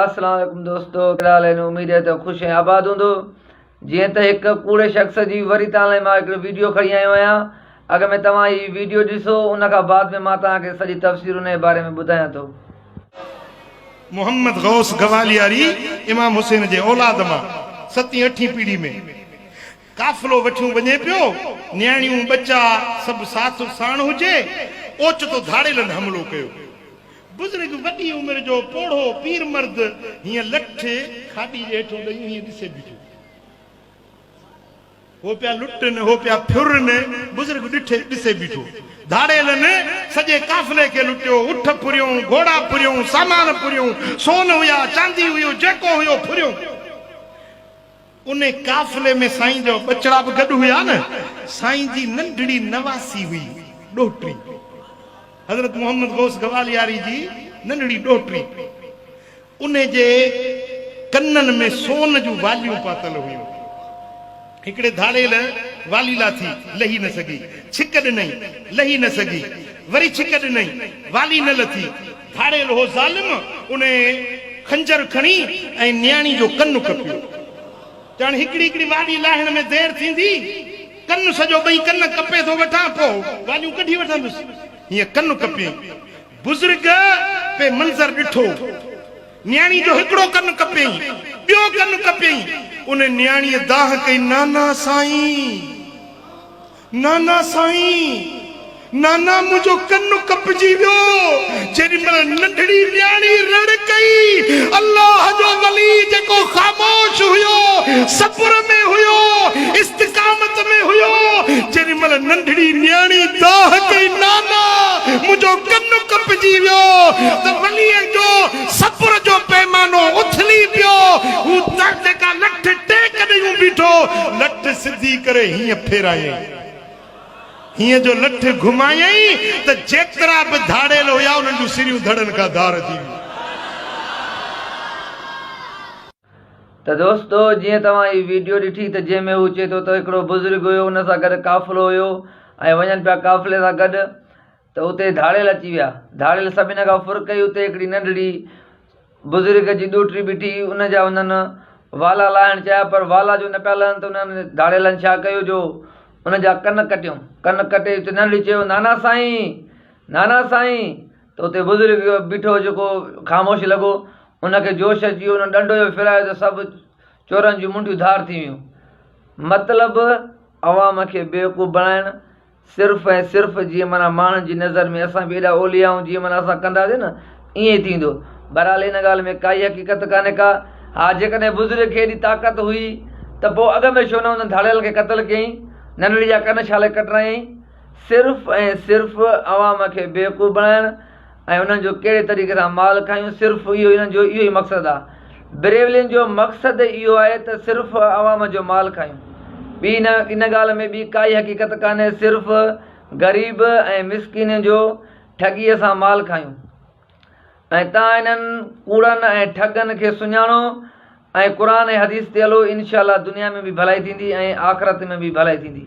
السلام عليڪم دوستو ڪهڙا حال آهن اميد آهي ته خوش ۽ آباد هوندو جيئن ته هڪ ڪوڙي شخص جي وري توهان لاء مان هڪڙو ويڊيو کڻي آيو آهيان اڳ ۾ توهان هي ويڊيو ڏسو ان کان بعد ۾ مان توهان کي سڄي تفصيل ان جي باري ۾ ٻڌايان ٿو. محمد غوث گوالياري امام حسين جي اولاد مان ستين اٺين پيڙهي ۾ قافلو وٺيون وڃي پيو، نياڻيون ٻچا سڀ ساٿ ساڻ هجي، اوچتو ڌاڙيلن حملو ڪيو. بزرگ وڏي عمر جو پوڙهو پير مرد هيئن لٺ کاڏي جي هيٺون ڏيون هيئن ڏسي بيٺو. هو پيا لٽن، هو پيا ڦرن، بزرگ ڏٺي ڏسي بيٺو. ڌاڙيلن سڄي قافلي کي لٽيو، اٺ ڦريون، گهوڙا ڦريون، سامان ڦريون، سون هيا، چاندي هيو، جيڪو هيو ڦريون. ان قافلي ۾ سائين جا ٻچڙا به گڏ هيا نه. سائين جي ننڍڙي نواسي هئي، ڏوهٽي. حضرت محمد غوث گوالياري جي ننڍڙي ڏوهٽي. ان جي ڪنن ۾ سون جون واليون پاتل هيون. هڪڙي ڌاڙيل والي لاٿي، لهي نه سگهي. ڇڪ ڏنئي، لهي نه سگهي. وري ڇڪ ڏنئي، والي نه لٿي. ڌاڙيل هو ظالم، ان خنجر کڻي ۽ نياڻي جو ڪن ڪپيو. ته هاڻي هڪڙي هڪڙي والي لاهڻ ۾ دير ٿيندي، ڪن سڄو ٻئي ڪن ڪپي ٿو وٺان، پوء واليون ڪڍي وٺندس. هيئن ڪن ڪپيائين. بزرگ پئي منظر ڏٺو. نياڻي جو هڪڙو ڪن ڪپيائين، ٻيو ڪن ڪپيائين. ان نياڻيء دانهن ڪئي، نانا سائين! نانا سائين! نانا منهنجو ڪن ڪپجي ويو. جيڏي مهل ننڍڙي نياڻي رڙ ڪئي، الله جو ولي جيڪو خاموش هيو، صبر ۾ هيو، استقامت ۾ هيو، جيڏي مهل ننڍڙي نياڻي دانهن ڪئي، نانا منهنجو ڪن ڪپجي ويو ته وليء جو صبر جو پيمانو اٿلي پيو. هو جيڪا لٺ ٽيڪ ڏيون بيٺو، لٺ سڌي ڪري هيئن ڦيرايائين. هيئن جو لٺ گهمايائين ته جيترا به ڌاڙيل هيا انهن جون سريون ڌڙن کان ڌار ٿي ويون. ته دوستو جيئن توهان هي ويڊيو ڏٺي ته جنهن ۾ هو چئي ٿو ته هڪڙو بزرگ هيو ان سان گڏ قافلو هيو ۽ وڃن پيا قافلي سان گڏ ته اتي ڌاڙيل اچي ويا. ڌاڙيل سڀني کان ڦر ڪئي. اتي هڪڙي ننڍڙي بزرگ جي ڏوهٽي بيٺي هئي. ان جا انهن والا لاهڻ چاهيا پر والا جو نه پيا لهن ته انهن ڌاڙيلن ڇا ڪيو جو ان جا ڪن ڪٽيائون. ڪن ڪٽي اتي ننڍڙي چيو نانا سائين! نانا سائين! ته اتي بزرگ بيٺو هو جيڪو خاموش لڳو. ان کي جوش اچي ويو. ان ڏنڊو جو ڦيرايو ته سڀ چورن جون منڍيون ڌار ٿي ويون. مطلب عوام کي بيوقوف بڻائڻ صرف ۽ صرف جيئن معنيٰ ماڻهن جي نظر ۾ اسان به ايڏا اولياء آهيون جيئن معنيٰ اسان ڪنداسين نه ائين ئي ٿيندو. بهرحال ان ڳالهه ۾ ڪائي حقيقت ڪانهي ڪا. ها جيڪڏهن بزرگ کي ايڏي طاقت هئي ته پوء اڳ ۾ ڇو نه انهن ڌاڙيلن کي قتل ڪيائين، ننڍڙي جا ڪن ڇا لاء ڪٽرايائين. صرف ۽ صرف عوام کي بيوقوف بڻائڻ ۽ انهن جو ڪهڙي طريقي سان مال کايون صرف اهو انهن جو اهو ئي مقصد آهي. بريولين جو مقصد اهو آهي ته صرف عوام جو مال کايون. ٻي نه ان ڳالهه ۾ ٻي ڪائي حقيقت ڪانهي صرف غريب ۽ مسڪينن جو ٺڳيء سان مال کايون ۽ تان انهن ڪوڙن ۽ ٺڳن کي سڃاڻو ۽ قرآن ۽ حديث تي هلو انشاء الله دنيا ۾ به ڀلائي ٿيندي ۽ آخرت ۾ به ڀلائي ٿيندي.